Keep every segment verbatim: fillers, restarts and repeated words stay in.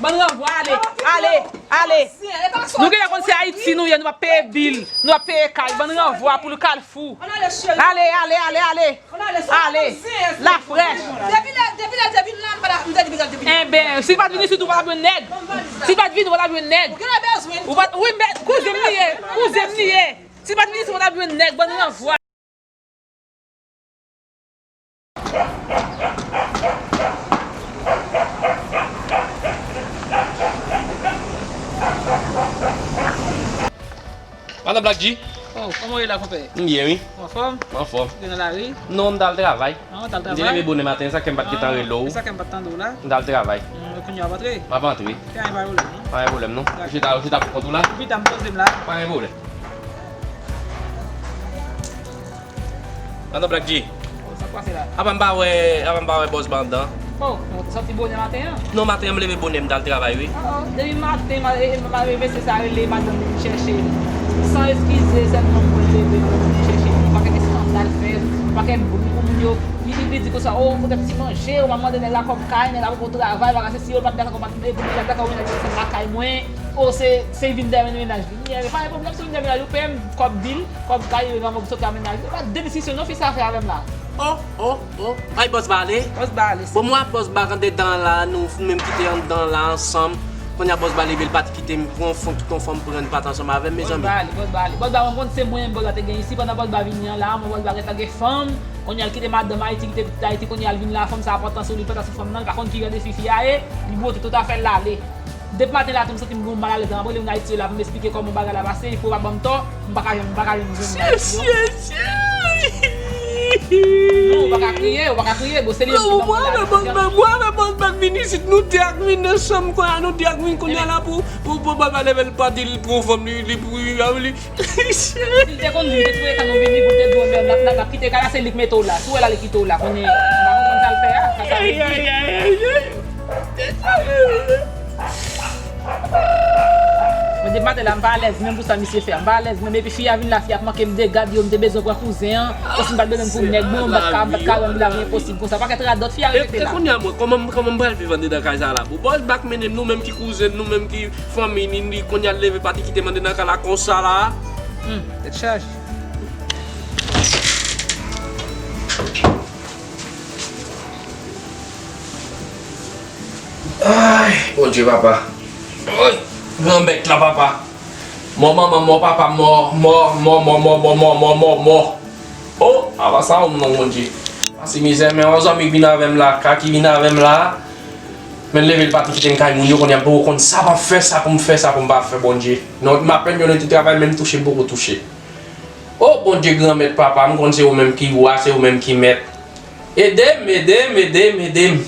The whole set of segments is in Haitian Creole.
Bann ranvwa, ale, ale, ale. Nou genlè konn se Ayiti nou ye, nou p ap peye bil, nou p ap peye kay. Bann ranvwa pou l Kalfou. Ale, ale, ale, ale. Ale. La frèch. Enben, si l pa t vin isit, ou pa t ap jwenn nèg. Si l pa t vin, ou pa t ap jwenn nèg. Ou pa, wi, men kouzen m li ye. Kouzen m li ye. Si l pa t vin isit, ou pa t ap jwenn nèg. Bann ranvwa. Madan Black G. Oh, kòman w ye la, konpè? M byen, wi. Ou anfòm? M anfòm. Ou te nan lari? Non, m t al travay. Ah, w t al travay? M te leve bonè maten, sa k fè m pa t gentan rele w. Ah, se sa k fè m pa t tande w la. M t al travay. Hmm, kounye a w ap antre? M ap antre. Te pa gen pwoblèm, non? Pa gen pwoblèm, non. Dakò. Chita, chita pou kont ou la? Epi, tann poze m la. Pa gen pwoblèm. Madan Black G. Oh, sa k pase la? Apa m pa wè, apa m pa wè bòs ba anndan? Oh, ou te sòti bonè maten an? Non, maten an m leve bonè, m t al travay, wi. Oh, oh, depi maten, ma-, e, e, ma-, mesye sa rele madanm li vin chèche li. San eskize, sèlman mwen leve, mwen vin chèche li. Yon pakèt eskandal fèt, yon pakèt bri pou moun yo. Li, li, li di konsa, oh, poutèt ti manje, ou pa mande nèg la kòb kay, nèg la poko travay, bagay sesi, yo, l pa t dakò, pa t dakò, mennaj li ansanm lakay mwen. Oh, se, se vin dèyè mennaj li. Li pa gen pwoblèm, si w vin dèyè mennaj ou, peye m kòb bil, kòb kay, yo nan mòg soti a mennaj ou. Se pa de diskisyon non fi sa fè avè m la. Oh, oh, oh. Ay, bòs ba ale. Bòs ba ale. Bon, mwen ak bòs ba k andedan la, nou menm ki te anndan la ansanm. Kounye a bòs ba leve, l pati kite m, pran yon fanm, kite yon fanm pran, li pati ansanm avè m, mezanmi. Bòs ba ale, bòs ba ale. Bòs ba, mwen konn se mwen menm bòs ba te gen isit, pandan bòs ba vini an la, mwen bòs ba gentan gen fanm. Kounye a l kite madanm Ayiti, kite pitit Ayiti, kounye a l vin la, fanm sa a pòtan sou li, pòtan sou fanm nan, l pa konn ki jan de fi fi a ye, li bwote tout afè l, l ale. Depi maten la tou, m santi m gen yon malalèz la. M ap rele moun Ayiti yo la pou m esplike kòman bagay la pase. Pou yo pa ban m tò, m pa ka janm, m pa ka janm jwenn moun Ayiti yo. Non, ou pa ka kriye, ou pa ka kriye. Bon, se li menm ki ban m malalèz. Mwen avè bòs ba k vin isit, nou de ak vin ansanm, kounye a nou de ak vin, kounye a la pou, pou, pou bòs ba leve l pati, li pran fanm li, li pou, li, li, Si l te konn vin, li te tou etan nou vini pou l te di w, n ap, n ap, n ap kite kay la, se li k mete w la. Si w wè la, li kite w la. Konnen, m pa konprann sa l fè a, sa sa vle di. Mwen, depi maten la, m pa alèz menm pou sa misye fè a. M pa alèz menm. Epi fi a vin la, fi a ap manke m de gad, yo, m te bezwen pran kouzen an. Osi m pa t bezwen pou nèg, non, m pa t ka, m pa t ka wè m la, enposib konsa. Pakèt radòt, fi a rete la. E kounye a, mwen, kòman, kòman m pral viv anndedan kay sa la? Bon, bòs ba k mennen m, nou menm ki kouzen, nou menm ki fanmi, ni, ni, kounye a l leve pati kite m anndedan kay la konsa la. Hmm, tèt chaje. Ay, Bondye papa. Oy, gran mèt la papa. Mò manman, mò papa, mò, mò, mò. O, apa sa om non Bondye. Pase mizè, men yon zanmi k vin avè m la, ka ki vin avè m la. Men leve l pati kite m kay moun yo kounye a m poko konn sa m ap fè, sa pou m fè, sa pou m pa fè Bondye. Non, m apèn yo nan ti travay men m touche m poko touche. O Bondye granmèt papa, m konn se ou menm ki wa, se ou menm ki mèt. Ede m, ede m, ede m, ede m.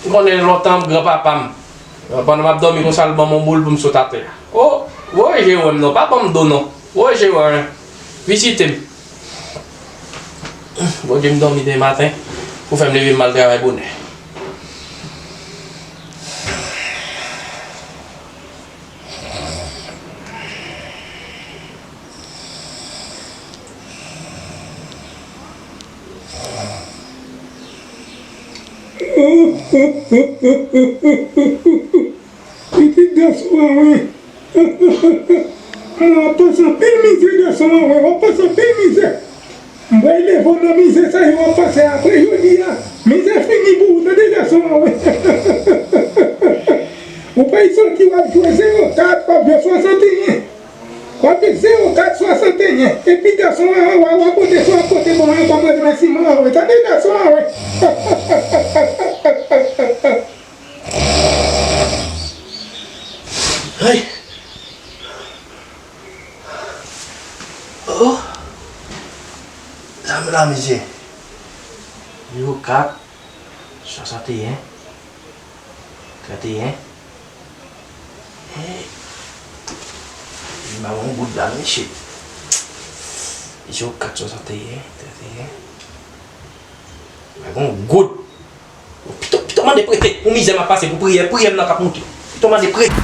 M konnen lontan m gran papa m. Pandan m ap dòmi konsa l ban m yon boul pou m sot atè. O, woy Jewòm non, pa ban m do non. Woy Jewòm, vizite m. Bondye m dòmi demen maten pou fè m leve m al travay bonè. Pitit gason an wi. Mwen ap pase anpil mizè gason an wi, w ap pase anpil mizè. M pral leve w nan mizè sa yo w ap pase apre jodi a. Mizè fini pou ou tande gason an wi. Ou pral soti w ap jwe zewo kat, w ap jwe swasanteyen. W ap jwe zewo kat swasanteyen. Epi gason an w ap pote sa w ap pote ban mwen kòm remèsiman an wi. Tande gason an wi. Ay. Oh. Sa m la mizè. Zewo kat, swasanteyen, trannteyen. Hey. Li ba mwen yon goud la mesye. Zewo kat, swasanteyen, trannteyen. Li ba mwen yon goud. Pito, pito mande prete pou mizè m ap pase, pou priyè, priyè m nan k ap moute. Pito mande prete.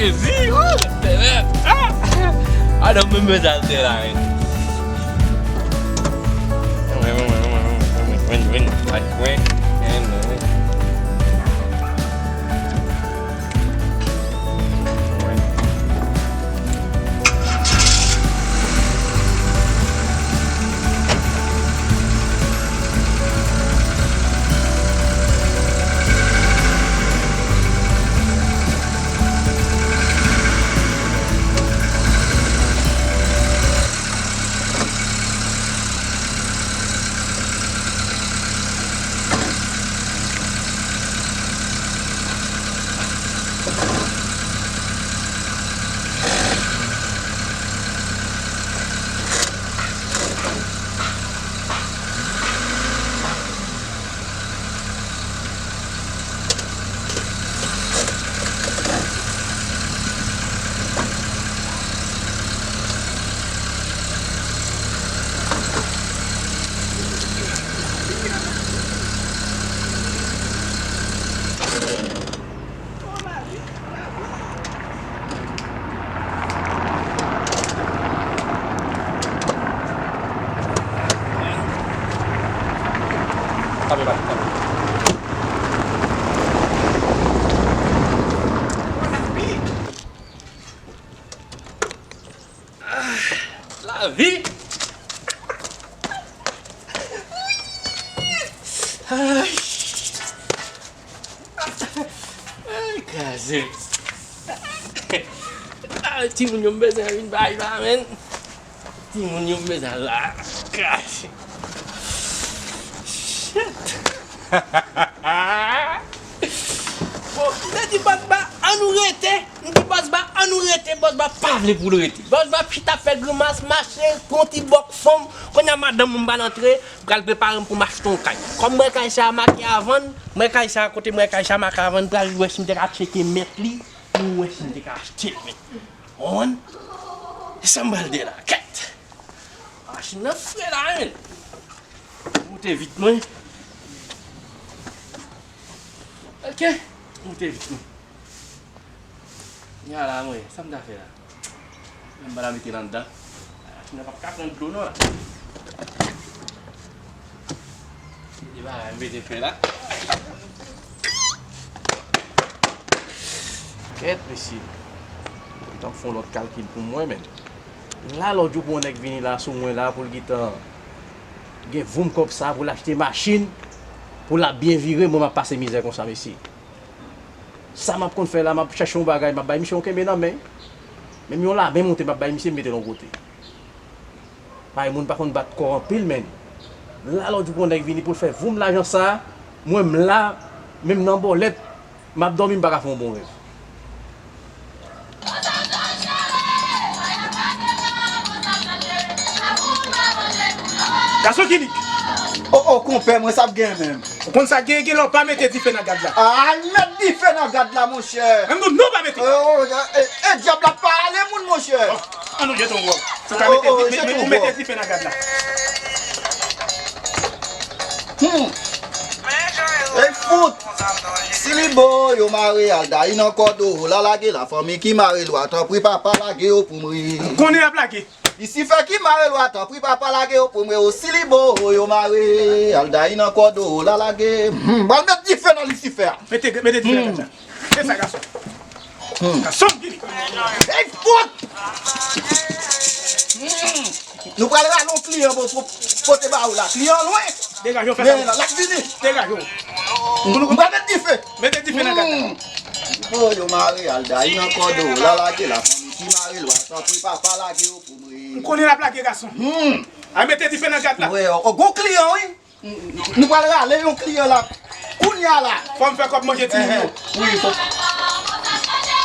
Jezi, oh, Senyè. Ah! Adan menm bezaltè la, wi. Vin, vin, vin, vin, vin, vin, vin, vin. Lavi! Ay! Ay, kraze. Ah, timoun yo, m bezwen vin bay la, menn. Timoun yo, m bezwen la. Kraze. Shit. Bon, m te di bòs ba, ann nou rete. M di bòs ba, ann nou rete. Bòs ba pa vle pou l rete. Bòs ba chita ap fè grimas, mache, pran ti bòk fanm. Kounye a madanm mwen pral antre, m pral prepare m pou m achte yon kay. Kòm mwen kay sa a make a vann, mwen kay sa a kote mwen kay sa a make a vann, pral wè si m te ka tcheke mèt li, pou m wè si m te ka achte l, men. Konprann? Se sa m pral di la. Kèt! Machin nan fre la, men. Moute vit, mwen. Ok. Moute vit, mwen. Kounye a la, mwen, sa m ta fè la? Mwen pa ta mete l anndan. Machin nan p ap ka pran dlo non la. Mete bagay, mete fè la. Kèt, mesye. Mwen t ap fè yon lòt kalkil pou mwen, men. La, lòt jou pou yon nèg vini la sou mwen la, pou l gentan gen voum kòb sa, pou l achte machin, pou l ap byen vire, mwen m ap pase mizè konsa, mesye. Sa m ap konn fè la, m ap chèche yon bagay, m ap bay misye yon kenbe nan men. Menm yon lamen monte, m ap bay misye, m mete l yon kote. Paske moun pa konn bat kò anpil, menn. La, lòt jou pou yon nèg vini pou l fè voum lajan sa, mwen m la, menm nan bòlèt, m ap dòmi, m pa ka fè yon bon rèv. Gason Kilik! O, o, konpè, mwen sa ap gen menm. Ou konn sa gen, gen lè w pa mete dife nan gad la. A, al met dife nan gad la, monchè. Menm nou, nou pa mete. O, o, e, e, dyab la pa ale moun, monchè. Bon, ann nou jete yon wòb. Ou ka mete, o, o, di-, jete yon wòb. Mete dife nan gad la. Hmm. Ey, fout! Si li bo, yo mare al dayi nan kòd, o, la lage la fanmi ki mare lwa, tanpri papa lage yo pou m ri. Konnen l ap lage. Lisifè ki mare lwa, tanpri papa lage yo pou m ri, o, si li bo, yo mare al dayi nan kòd, o, la lage. Hmm, pral met dife nan Lisifè a. Mete, mete dife nan gad la. Se sa, gason. Hmm. Gason ki li. Ey, fout! Hmm. Nou pral rale yon kliyan pou, pou pote ba ou la. Kliyan lwen. Degaje w, fè sa. Men la, l ap vini. Degaje w. M pral met dife. Mete dife nan gad la. Hmm. O, yo mare al dayi nan kòd, o, la lage la fanmi ki mare lwa, tanpri papa lage yo pou m ri. M konnen l ap lage, gason. Hmm. Al mete dife nan gad la. Wi, o, o, gon kliyan, wi. Nou pral rale yon kliyan la. Kounye a la. Fò m fè kòb manje timoun yo. Wi, fòk,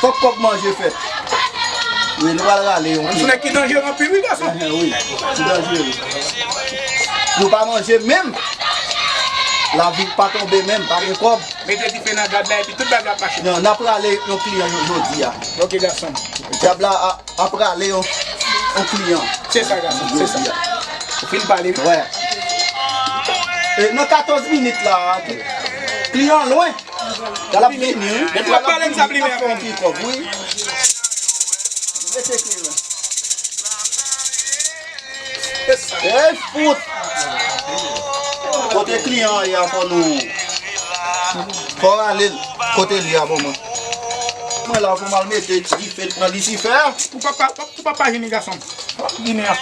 fòk kòb manje fèt. Wi, nou pral rale yon kliyan. M se nèg ki danjere anpil, wi, gason. Wi, ki danjere. Nou pa manje menm. Lavi pa tonbe menm, pa gen kòb. Mete dife nan gad la epi tout bagay ap mache. Non, n ap rale yon kliyan yo jodi a. Ok, gason. Dyab la a, ap rale yon, yon kliyan. Se sa, gason, se sa. Jodi a. Ou fin pale, wi. Wè. E nan katòz minit la, kliyan lwen. L ap vini, wi. Depi l ap vini, l ap fè yon pikòp, wi. Mete kleren. Ey, fout! Kote kliyan an ye a, fò nou, fò w ale kote l ye a, bon, mwen. Mwen la pou m al mete dife nan Lisifè. Ou papa, ou papa vini, gason. Vini a.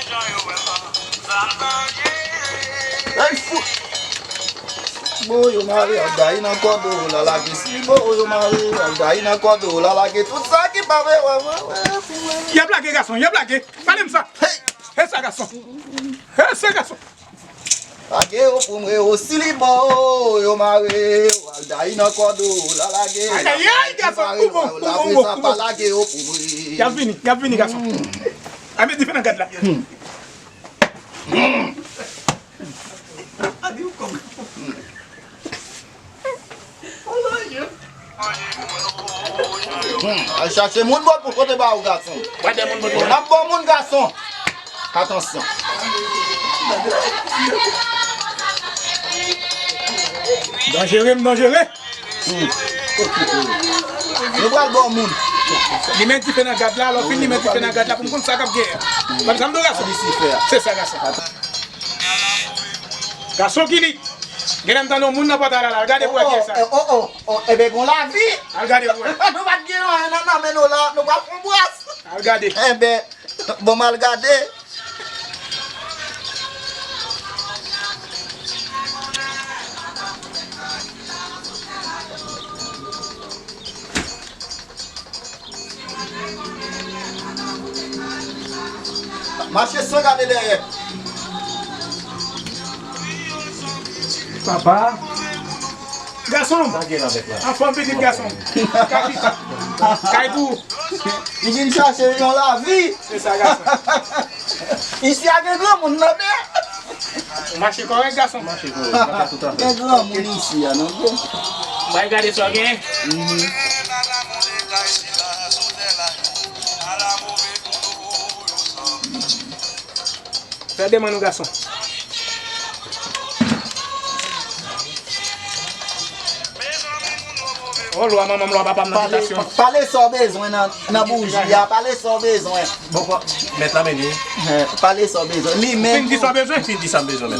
Ey, fout! Bon, yo mare, al dayi nan kòd ou, la lage si. Bon, yo mare, al dayi nan kòd ou, la lage tout sa ki pa vle wè, wè, wè, pou wè. Y ap lage, gason, y ap lage. Pale m sa. Hey! E sa, gason. E sa, gason. Lage yo pou mwen, o si li bon, yo mare, al dayi nan kòd ou, la lage. Ay, ay, ay, gason, ou bon, ou bon, ou bon, ou bon. Y ap vini, y ap vini, gason. A, met dife nan gad la. Hmm. Hmm, al chache moun bò pou pote ba ou, gason. N ap ba moun, gason. Atansyon. Danjere, m danjere. Hmm. Nou pral ba moun. Limen dife nan gad la, lè w fin limen dife nan gad la pou m konn sa k ap genyen. Ban m sa m di w, gason. Se sa, gason. Gason ki li? Genlè m tande yon moun nan pòtay la, la. Al gade pou wè kiyès sa. Oh, oh, oh, oh, enben, gon lavi. Al gade pou wè. Nou pa t gen anyen nan, nan men nou la, nou pa fon bras. Al gade. Enben, bon, m al gade. Mache san gade dèyè. Papa. Gason. Sa gen avèk la? Anfòm pitit gason. Kay pou ou. Li vin chache yon lavi. Se sa, gason. Isi a gen granmoun nan de. Ou mache kòrèk, gason. Mache kòrèk, mache tout afè. Gen granmoun isi a, non, bro? Bay gade sa w gen. Mhm. Fè demann ou, gason. O lwa manman m, lwa papa m nan bitasyon. Pale sa w bezwen nan, nan bouji a. Pale sa w bezwen. Bon, mèt la mennen. Pale sa w bezwen. Li menm. Fin di sa w bezwen? Fin di sa m bezwen, mèt.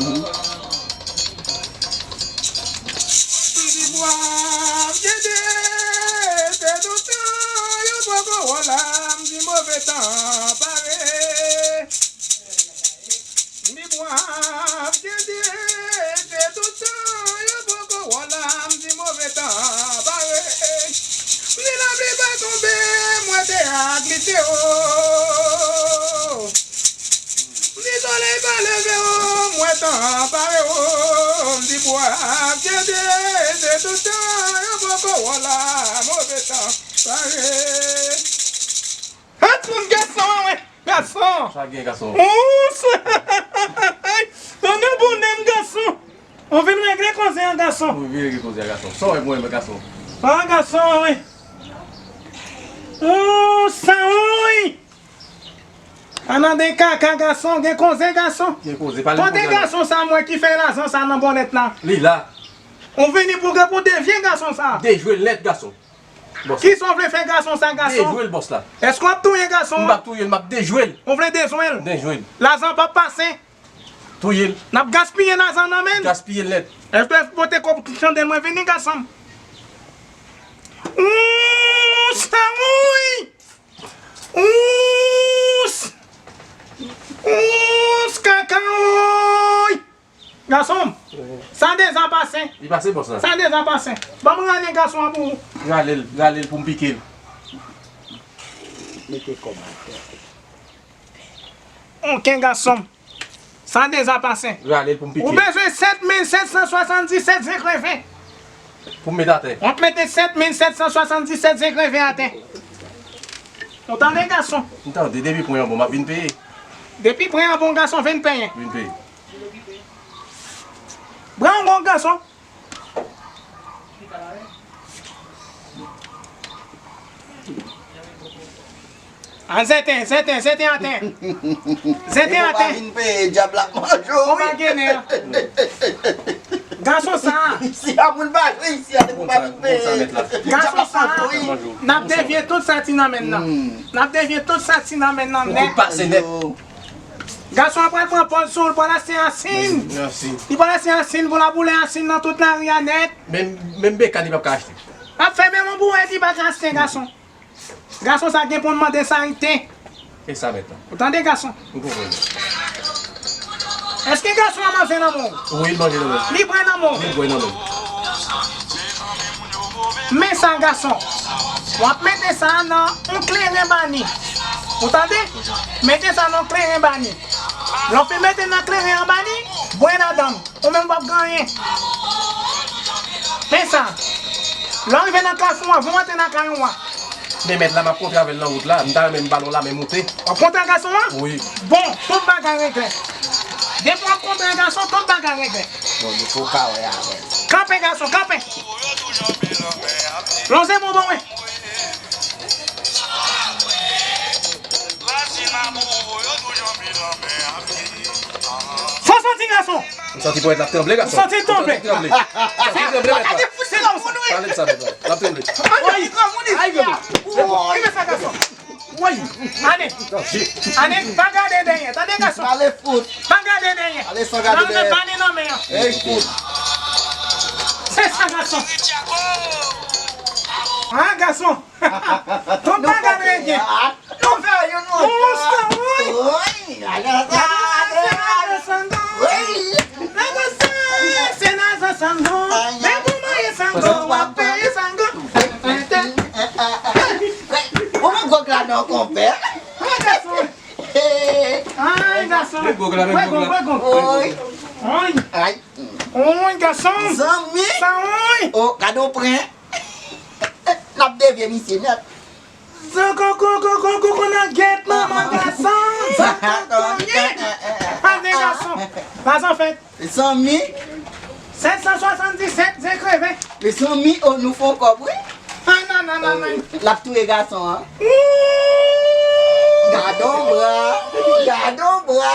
M di bwa ap jede, se doutan yo poko wè la, m di move tan pare. M di bwa ap jede, se doutan yo poko wè la, m di move tan pare. M di lapli pa tonbe, mwen te ak li te o. M di solèy pa leve o, mwen tan pare o. M di bwa ap jede, se doutan yo poko wè la, move tan pare. Antre m gason an, wi. Gason. Sa gen, gason? Ous! Tande bonè m, gason. Ou vin regle koze an, gason. Ou vin regle koze an, gason. Sa w wè mwen, gason? A, gason, wi. Ous, sa, wi. Ann de kaka, gason. Gen koze, gason. Gen koze. Pale koze. Kote gason sa, mwen ki fè lajan sa nan bònèt la? Li la. Ou vini pou gen pou devye gason sa. Dejwe l nèt, gason. Bòs la. Kisa w vle fè gason sa, gason? Dejwe l, bòs la. Èske w ap touye gason an? M p ap touye l, m ap dejwe l. Ou vle dejwe l? Dejwe l. Lajan p ap pase. Touye l. N ap gaspiye lajan nan men l. Gaspiye l nèt. Èske w pote kòb chandèl mwen vini, gason m? Ous, sa, wi! Ous! Ous, kaka, wi! Gason m, sa deja pase. Li pase, bòs la. Sa deja pase. Ban m rale gason an pou ou. Rale l, rale l pou m pike l. Mete kòb atè. Oke, gason m. Sa deja pase. Rale l pou m pike l. Ou bezwen sèt mil sèt san swasanndisèt zenkreven. Pou m met atè. W ap mete sèt mil sèt san swasanndisèt zenkreven atè. Ou tande, gason? M tande, depi pwen an bon, m ap vin peye. Depi pwen an bon, gason, vin peye. Vin peye. Bran gon gason. An zenten, zenten, zenten atè. Zenten atè. Ou pa vin peye, dyab la ap manje w, wi. Ou pa gen nè. Gason sa a. Isi a moun pa jwe isi a depi pa vin peye. Gason sa a. N ap devye tout sa ti nan men nan. N ap devye tout sa ti nan men nan nèt. Gason an pral pran pòz sou l, pral achte ansin. Li pral achte ansin pou l ap boule ansin nan tout lari a nèt. Menm, menm bekàn li p ap ka achte. L ap fè menm yon bouwèt li pa ka achte gason. Gason sa gen pou l mande sa ite. E sa mèt la. Ou tande gason? M konprann. Èske gason an manje nan men w? Wi, l manje nan men m. Li bwè nan men w? Li bwè nan men m. Men sa gason. W ap mete sa nan yon kleren bani. Ou tande? Mete sa nan yon kleren bani. Lè w fin mete nan kleren an bani, bwè ladan l. Ou menm w ap gen anyen. Men sa. Lè w rive nan kafou an, van w antre nan kay ou an. Men mèt la, m ap kontre avè l nan wout la. M ta renmen m ba l yon lamen moute. W ap kontre ak gason an? Wi. Bon, tout bagay regle. Depi w ap kontre ak gason, tout bagay regle. Bon, nou fò ka wè avè l. Kanpe, gason, kanpe. Lonje men w ban mwen. Fò w santi gason. M santi ponyèt la ap tranble, gason. M santi l tranble. M santi l tranble. M santi l tranble, mèt la. Pale m sa, mèt la. L ap tranble. Ay, ay, tranble. Ki fè sa, gason? Woy. Ane. Ane, pa gade dèyè. Tande, gason. Pale fout. Pa gade dèyè. Ale san gade dèyè. Bale nan men an. Ey, fout. Se sa, gason. Ah, gason. Tout bagay rete. Nou fè youn, nou. Monchè, woy. Woy, ale, ale, ale, ale. Woy. Lajan sa, se lajan Sango. Men pou mwen Sango, w ap peye Sango. Ou mwen gwo gla non, konpè. Ay, gason. Ay, gason. Mwen gwo gla, mwen gwo gla. Woy. Woy. Ay. Woy, gason. Zanmi. Sa woy. Oh, gade w pran. N ap devye misye nèt. Zango, go, go, go, go, go, nan gèt manman gason. Zango, konyen. Ane gason. Lajan fèt. Zanmi. Sèt san swasanndisèt, zen kreve. Mezanmi, oh, nou fè yon kòb, wi. Ay, nan, nan, nan, nan. L ap touye gason an. Gadon bra, gadon bra,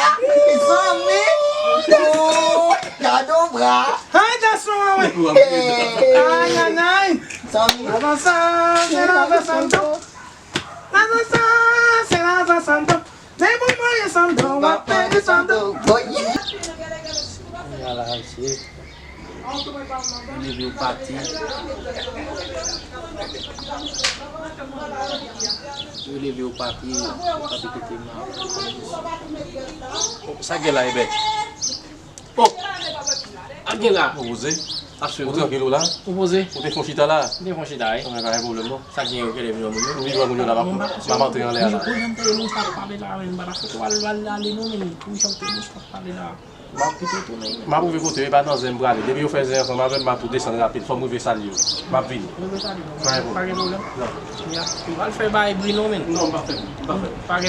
zanmi. Oh, gadon bra. Ay, gason an, wi. Ay, ay, ay. Zanmi. Lajan sa, se lajan Santo. Lajan sa, se lajan Santo. Se pou mwen Santo, w ap peye Santo. Boy. Ala, mesye. Yo leve yo pati. Yo leve yo pati. Yo pati kote m la. Oh, sa gen la, Ebè? Oh! A gen la. Ou poze? Ou trankil ou la? Ou poze? Ou te fon chita la? M te fon chita, wi. Anben, pa gen pwoblèm, non. Sa gen yo kele vin moun yo? Wi, moun yo la, m ap antre anlè a la. Ou janm tande moun sa ap pale la, men m pa dakò. Ou al, al, ale non, men ou janm tande moun sa ap pale la. M ap kite tou, men. M ap rive kote yo, e pa nan zen m prale. Depi yo fè zen ansanm avè m, m ap tou desann rapid. Fò m rive salye yo. M ap vini. Ou rive salye yo? Pa gen pwoblèm. Pa gen pwoblèm? Non. Ya, ou pral fè bagay bri non, men. Non, m pa fè bri. M pa fè bri. Pa gen